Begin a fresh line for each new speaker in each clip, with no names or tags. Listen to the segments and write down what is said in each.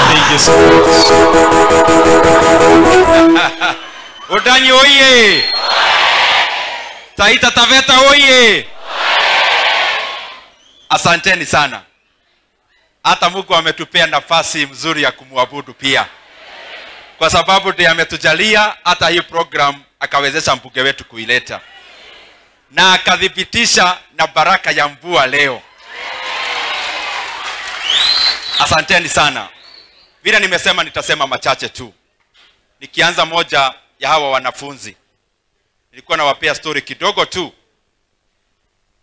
Thank you so much. Udanyi oye! Taita Taveta oye! Asanteni sana. Hata Mungu ametupea nafasi mzuri ya kumwabudu pia, kwa sababu ndiye ametujalia hata hii program, akawezesha mbunge wetu kuileta na akathibitisha na baraka ya mvua leo. Asanteni sana. Vile nimesema nitasema machache tu. Nikianza moja ya hawa wanafunzi, nilikuwa nawapea story kidogo tu.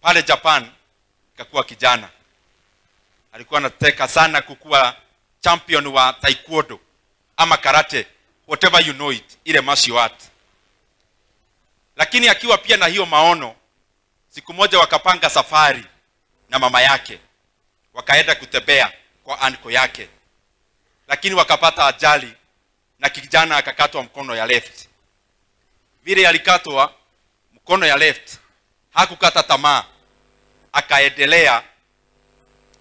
Pale Japan kakuwa kijana alikuwa anataka sana kukuwa champion wa taekwondo ama karate, whatever you know it, ile martial art. Lakini akiwa pia na hiyo maono, siku moja wakapanga safari na mama yake, wakaenda kutembea kwa anko yake, lakini wakapata ajali na kijana akakatwa mkono ya left. Vile alikatwa mkono ya left, hakukata tamaa, akaendelea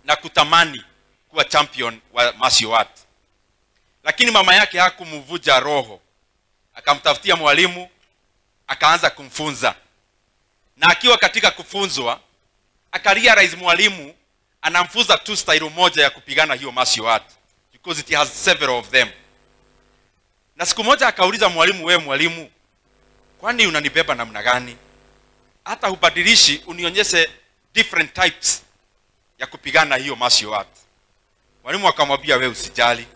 na kutamani kuwa champion wa martial art. Lakini mama yake hakumvuja roho, akamtafutia mwalimu, akaanza kumfunza. Na akiwa katika kufunzwa, akarealize mwalimu anamfunza tu style moja ya kupigana hiyo martial art, because it has several of them. Na siku moja akauliza mwalimu, wewe mwalimu, kwani unanibeba namna gani? Hata hubadilishi unionyeshe different types ya kupigana hiyo martial art. Mwalimu akamwambia, wewe usijali.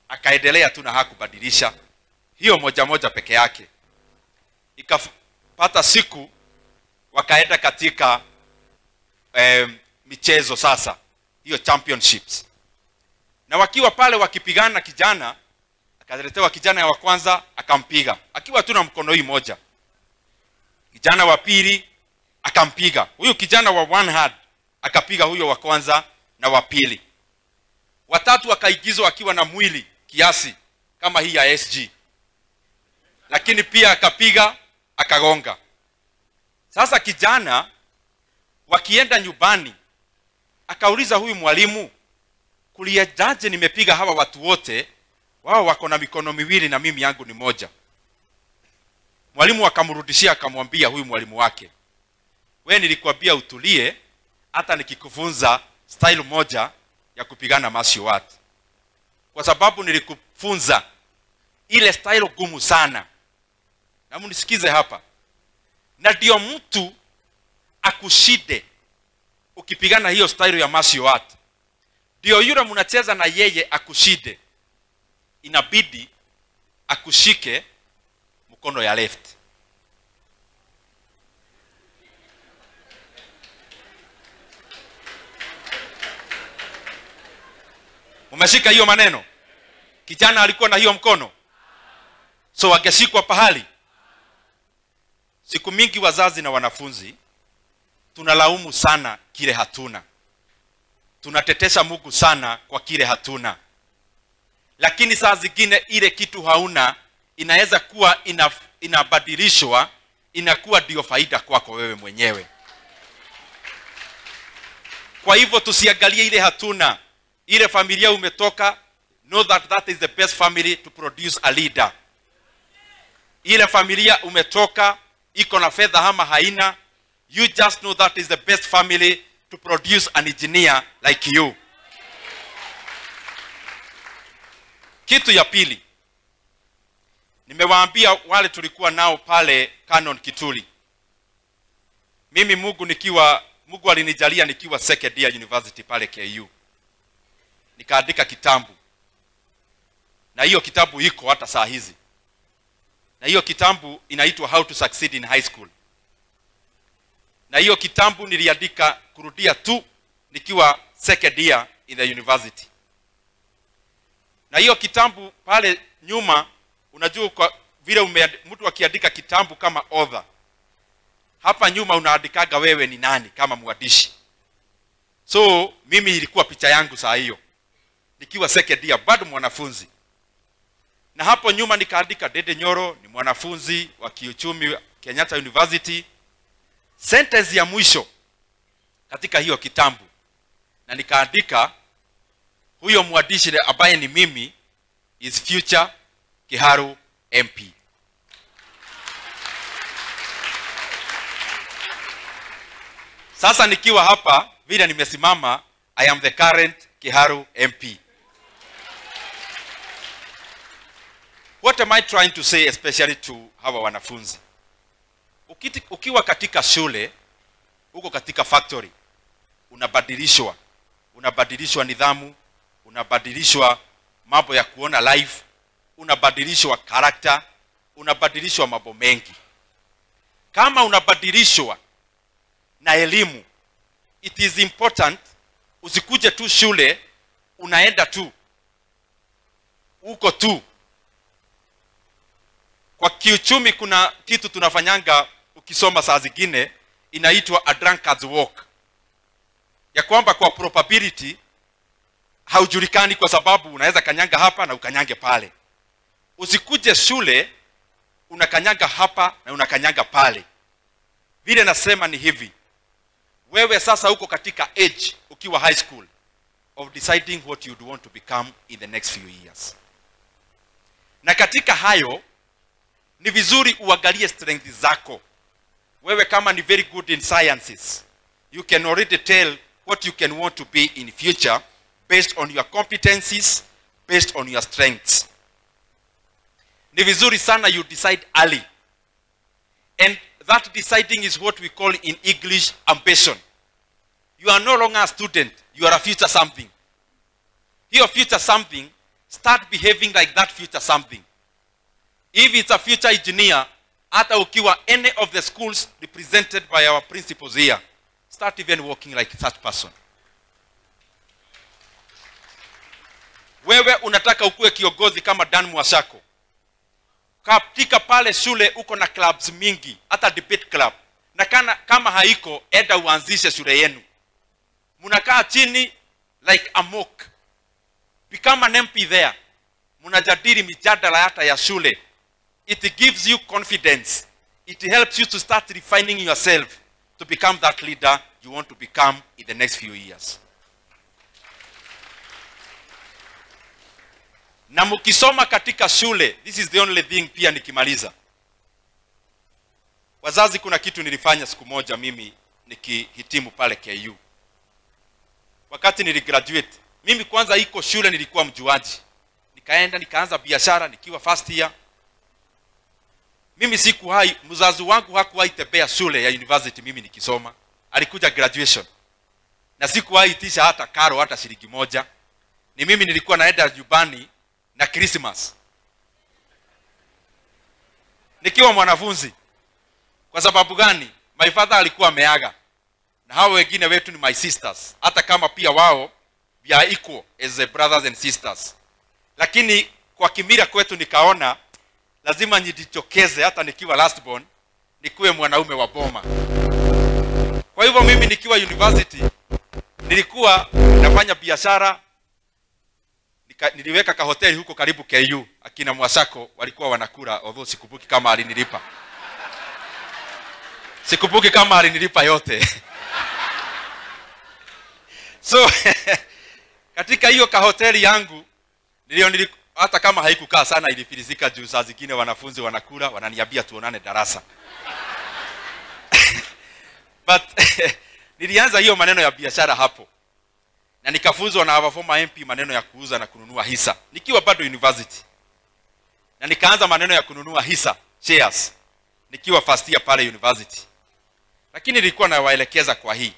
Akaendelea tu na hakubadilisha hiyo moja moja peke yake. Ikapata siku wakaenda katika michezo sasa, hiyo championships. Na wakiwa pale wakipigana, kijana akaletewa kijana wa kwanza akampiga akiwa tu na mkono hii moja. Kijana wa pili akampiga. Huyu kijana wa one hand akapiga huyo wa kwanza na wa pili. Watatu akaigizwa akiwa na mwili kiasi kama hii ya SG, lakini pia akapiga akagonga. Sasa kijana wakienda nyumbani akauliza huyu mwalimu, kuliajaje nimepiga hawa watu wote, wao wako na mikono miwili na mimi yangu ni moja? Mwalimu akamrudishia akamwambia huyu mwalimu wake, wewe nilikwambia utulie hata nikikufunza style moja ya kupigana martial art, kwa sababu nilikufunza ile style gumu sana. Na mnisikize hapa, na ndio mtu akushide ukipigana hiyo style ya martial art, ndio yule mnacheza na yeye akushide, inabidi akushike mkono ya left. Umeshika hiyo maneno? Kijana alikuwa na hiyo mkono? So angeshikwa pahali? Siku mingi wazazi na wanafunzi tunalaumu sana kile hatuna. Tunatetesha Mungu sana kwa kile hatuna. Lakini saa zingine ile kitu hauna inaweza kuwa inabadilishwa, inakuwa ndio faida kwako wewe mwenyewe. Kwa hivyo tusiangalie ile hatuna. Ile familia umetoka, know that that is the best family to produce a leader. Ile familia umetoka iko na fedha ama haina, you just know that is the best family to produce an engineer like you. Kitu ya pili, nimewaambia wale tulikuwa nao pale Canon Kituli. Mimi Mungu alinijalia nikiwa second year university pale KU. Nikaandika kitabu. Na hiyo kitabu iko hata saa hizi. Na hiyo kitabu inaitwa How to Succeed in High School. Na hiyo kitabu niliandika kurudia tu nikiwa second year in the university. Na hiyo kitabu pale nyuma, unajua kwa vile mtu akiandika kitabu kama author, hapa nyuma unaandikaga wewe ni nani kama mwandishi. So mimi ilikuwa picha yangu saa hiyo nikiwa second year, bado mwanafunzi. Na hapo nyuma nikaandika Ndindi Nyoro ni mwanafunzi wa kiuchumi Kenyatta University. Sentence ya mwisho katika hiyo kitabu, na nikaandika huyo mwandishi ambaye ni mimi is future Kiharu MP. Sasa nikiwa hapa vile nimesimama, I am the current Kiharu MP. What am I trying to say especially to hawa wanafunzi? Ukiwa katika shule, uko katika factory, unabadilishwa. Unabadilishwa nidhamu, unabadilishwa mambo ya kuona life, unabadilishwa character, unabadilishwa mambo mengi. Kama unabadilishwa na elimu, it is important usikuje tu shule, unaenda tu, uko tu. Kwa kiuchumi kuna kitu tunafanyanga ukisoma saa zingine inaitwa a drunkard's walk. Ya kwamba kwa probability haujulikani kwa sababu unaweza kanyanga hapa na ukanyange pale. Usikuje shule unakanyanga hapa na unakanyanga pale. Vile nasema ni hivi. Wewe sasa uko katika age ukiwa high school of deciding what you'd want to become in the next few years. Na katika hayo ni vizuri uangalie strength zako. Wewe kama ni very good in sciences, you can already tell what you can want to be in future based on your competencies, based on your strengths. Ni vizuri sana you decide early. And that deciding is what we call in English ambition. You are no longer a student, you are a future something. Your future something, start behaving like that future something. If it's a future engineer, hata ukiwa any of the schools represented by our principals here, start even working like that person. Wewe unataka ukue kiongozi kama Dan Mwashako. Katika pale shule uko na clubs mingi, hata debate club. Na kama haiko, enda uanzishe shule yenu. Munakaa chini like a mock. Become an MP there. Munajadili mijadala hata ya shule. It gives you confidence. It helps you to start refining yourself to become that leader you want to become in the next few years. Na mukisoma katika shule, this is the only thing pia nikimaliza. Wazazi, kuna kitu nilifanya siku moja mimi nikihitimu pale KU. Wakati niligraduate, mimi kwanza iko shule nilikuwa mjuaji. Nikaenda nikaanza biashara nikiwa first year. Mimi sikuwahi, mzazi wangu hakuwahi tembea shule ya university mimi nikisoma. Alikuja graduation. Na sikuwahi itisha hata karo hata shilingi moja. Ni mimi nilikuwa naenda nyumbani na Christmas. Nikiwa mwanafunzi. Kwa sababu gani? My father alikuwa ameaga. Na hao wengine wetu ni my sisters. Hata kama pia wao we are equal as the brothers and sisters. Lakini Kwa kimila kwetu nikaona lazima nijitokeze hata nikiwa last born, nikuwe mwanaume wa boma. Kwa hivyo mimi nikiwa university nilikuwa nafanya biashara. Niliweka ka hoteli huko karibu KU, akina Mwasako walikuwa wanakula, although sikumbuki kama alinilipa. Sikumbuki kama alinilipa yote. So katika hiyo ka hoteli yangu hata kama haikukaa sana ilifilisika juu saa zingine wanafunzi wanakula wananiambia tuonane darasa. But nilianza hiyo maneno ya biashara hapo. Na nikafunzwa na our former MP maneno ya kuuza na kununua hisa nikiwa bado university. Na nikaanza maneno ya kununua hisa, shares, nikiwa first year pale university. Lakini nilikuwa nawaelekeza kwa hii.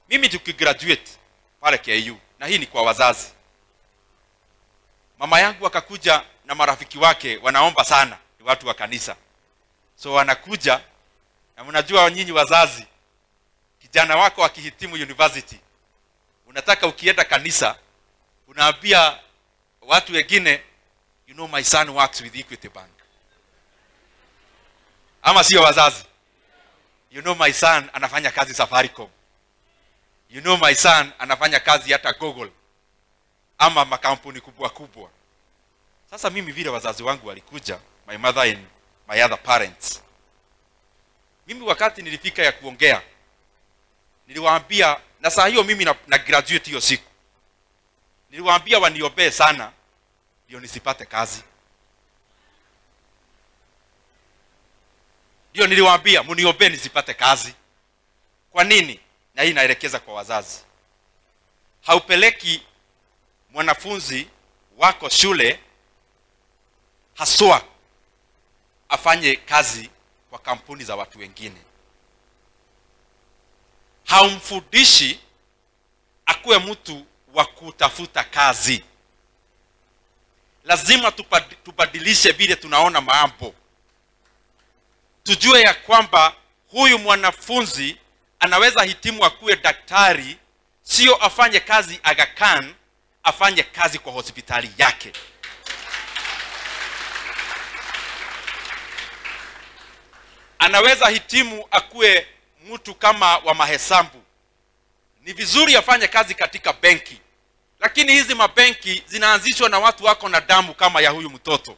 Mimi tukigraduate pale KU, na hii ni kwa wazazi. Mama yangu akakuja na marafiki wake wanaomba sana, ni watu wa kanisa. So wanakuja, na mnajua nyinyi wazazi, kijana wako akihitimu university, unataka ukienda kanisa, unaambia watu wengine, you know my son works with Equity Bank. Ama sio wazazi? You know my son anafanya kazi Safaricom. You know my son anafanya kazi hata Google. Ama makampuni kubwa kubwa. Sasa mimi vile wazazi wangu walikuja, my mother and my other parents. Mimi wakati nilifika ya kuongea, niliwaambia, na saa hiyo mimi na graduate hiyo siku. Niliwaambia waniombee sana ndio nisipate kazi. Ndio niliwaambia mniombee nisipate kazi. Kwa nini? Na hii naelekeza kwa wazazi. Haupeleki mwanafunzi wako shule haswa afanye kazi kwa kampuni za watu wengine. Haumfundishi akuwe mtu wa kutafuta kazi. Lazima tubadilishe vile tunaona mambo. Tujue ya kwamba huyu mwanafunzi anaweza hitimu akuwe daktari, sio afanye kazi Aga Khan, afanye kazi kwa hospitali yake. Anaweza hitimu akuwe mtu kama wa mahesabu. Ni vizuri afanye kazi katika benki. Lakini hizi mabenki zinaanzishwa na watu wako na damu kama ya huyu mtoto.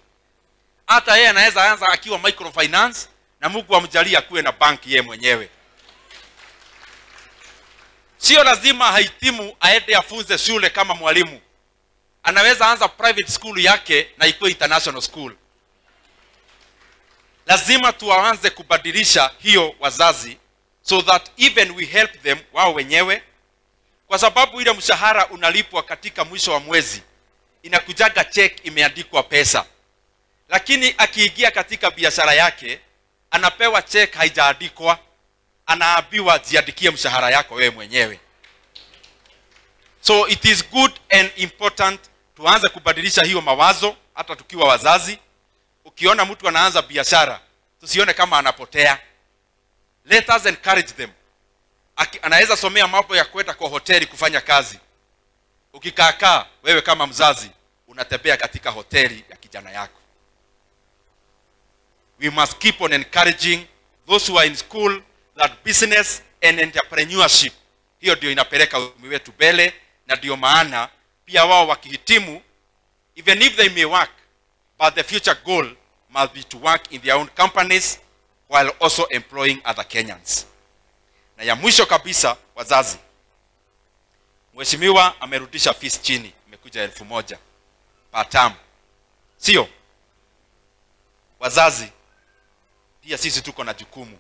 Hata yeye anaweza anza akiwa microfinance na Mungu amjalie akuwe na banki yeye mwenyewe. Sio lazima hahitimu aende afunze shule kama mwalimu. Anaweza anza private school yake na ikuwe international school. Lazima tuanze kubadilisha hiyo wazazi, so that even we help them wao wenyewe. Kwa sababu ile mshahara unalipwa katika mwisho wa mwezi, inakujaga check imeandikwa pesa. Lakini akiingia katika biashara yake, anapewa check haijaandikwa, anaambiwa jiandikie mshahara yako wewe mwenyewe. So it is good and important tuanze kubadilisha hiyo mawazo hata tukiwa wazazi. Ukiona mtu anaanza biashara, tusione kama anapotea. Let us encourage them. Anaweza somea mambo ya kwenda kwa hoteli kufanya kazi. Ukikaakaa wewe kama mzazi unatembea katika hoteli ya kijana yako. We must keep on encouraging those who are in school that business and entrepreneurship, hiyo ndio inapeleka uchumi wetu mbele, na ndio maana pia wao wakihitimu, even if they may work, but the future goal must be to work in their own companies while also employing other Kenyans. Na ya mwisho kabisa, wazazi, Mheshimiwa amerudisha fees chini, imekuja 1000 per term. Sio? Wazazi, pia sisi tuko na jukumu.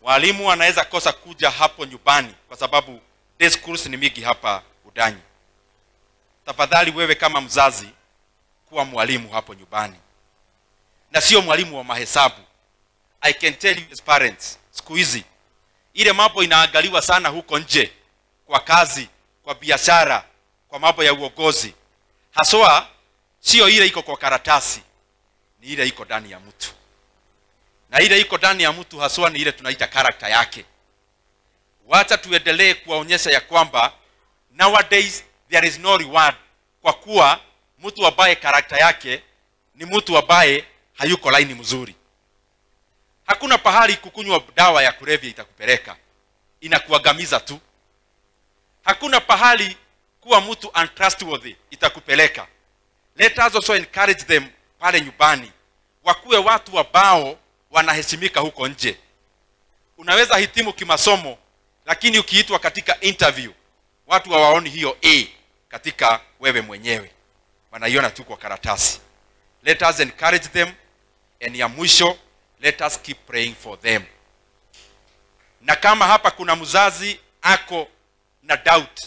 Walimu wanaweza kosa kuja hapo nyumbani kwa sababu day schools ni mingi hapa Udanyi. Tafadhali wewe kama mzazi kuwa mwalimu hapo nyumbani. Na sio mwalimu wa mahesabu. I can tell you as parents, siku hizi ile mambo inaangaliwa sana huko nje, kwa kazi, kwa biashara, kwa mambo ya uongozi. Haswa sio ile iko kwa karatasi, ni ile iko ndani ya mtu. Na ile iko ndani ya mtu haswa ni ile tunaita character yake. Wacha tuendelee kuwaonyesha ya kwamba nowadays there is no reward kwa kuwa Mtu ambaye karakta yake ni mtu ambaye hayuko laini mzuri. Hakuna pahali kukunywa dawa ya kulevya itakupeleka, inakuangamiza tu. Hakuna pahali kuwa mtu untrustworthy itakupeleka. Let us also encourage them pale nyumbani, wakuwe watu ambao wanaheshimika huko nje. Unaweza hitimu kimasomo, lakini ukiitwa katika interview, watu hawaoni hiyo A katika wewe mwenyewe, wanaiona tu kwa karatasi. Let us encourage them. And ya mwisho, let us keep praying for them. Na kama hapa kuna mzazi ako na doubt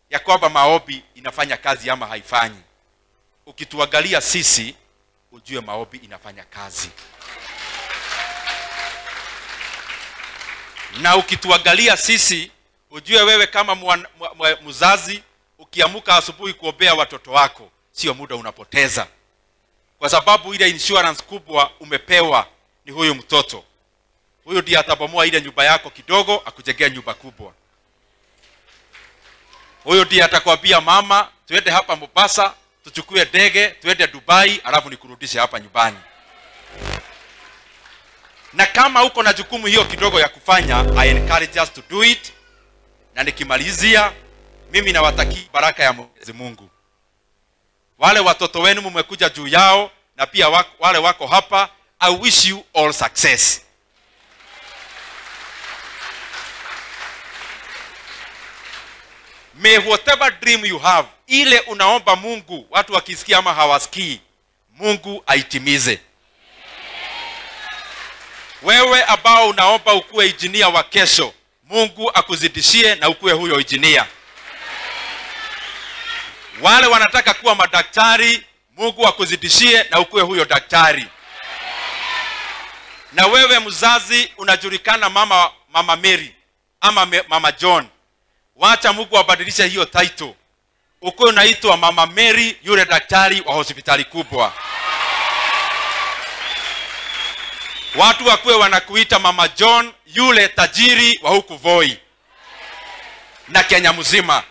ya kwamba maombi inafanya kazi ama haifanyi, ukituangalia sisi ujue maombi inafanya kazi. Na ukituangalia sisi ujue wewe kama mzazi ukiamuka asubuhi kuombea watoto wako, sio muda unapoteza. Kwa sababu ile insurance kubwa umepewa ni huyu mtoto. Huyu ndiye atabomoa ile nyumba yako kidogo akujengea nyumba kubwa. Huyu ndiye atakwambia mama, tuende hapa Mombasa, tuchukue ndege, tuende Dubai, alafu nikurudishe hapa nyumbani. Na kama uko na jukumu hiyo kidogo ya kufanya, I encourage us to do it. Na nikimalizia, mimi nawatakia baraka ya Mwenyezi Mungu. Wale watoto wenu mmekuja juu yao, na pia wale wako hapa, I wish you all success. May whatever dream you have, ile unaomba Mungu, watu wakisikia ama hawasikii, Mungu aitimize. Wewe ambao unaomba ukuwe injinia wa kesho, Mungu akuzidishie na ukuwe huyo injinia. Wale wanataka kuwa madaktari, Mungu akuzidishie na ukuwe huyo daktari. Na wewe mzazi unajulikana mama Mary ama mama John, wacha Mungu abadilishe hiyo title. Ukuwe unaitwa mama Mary yule daktari wa hospitali kubwa. Watu wakuwe wanakuita mama John yule tajiri wa huku Voi na Kenya mzima.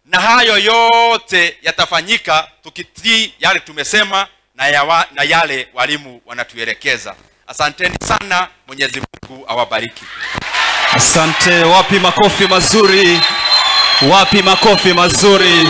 Na hayo yote yatafanyika tukitii yale tumesema na yale walimu wanatuelekeza. Asanteni sana, Mwenyezi Mungu awabariki.
Asante. Wapi makofi mazuri? Wapi makofi mazuri?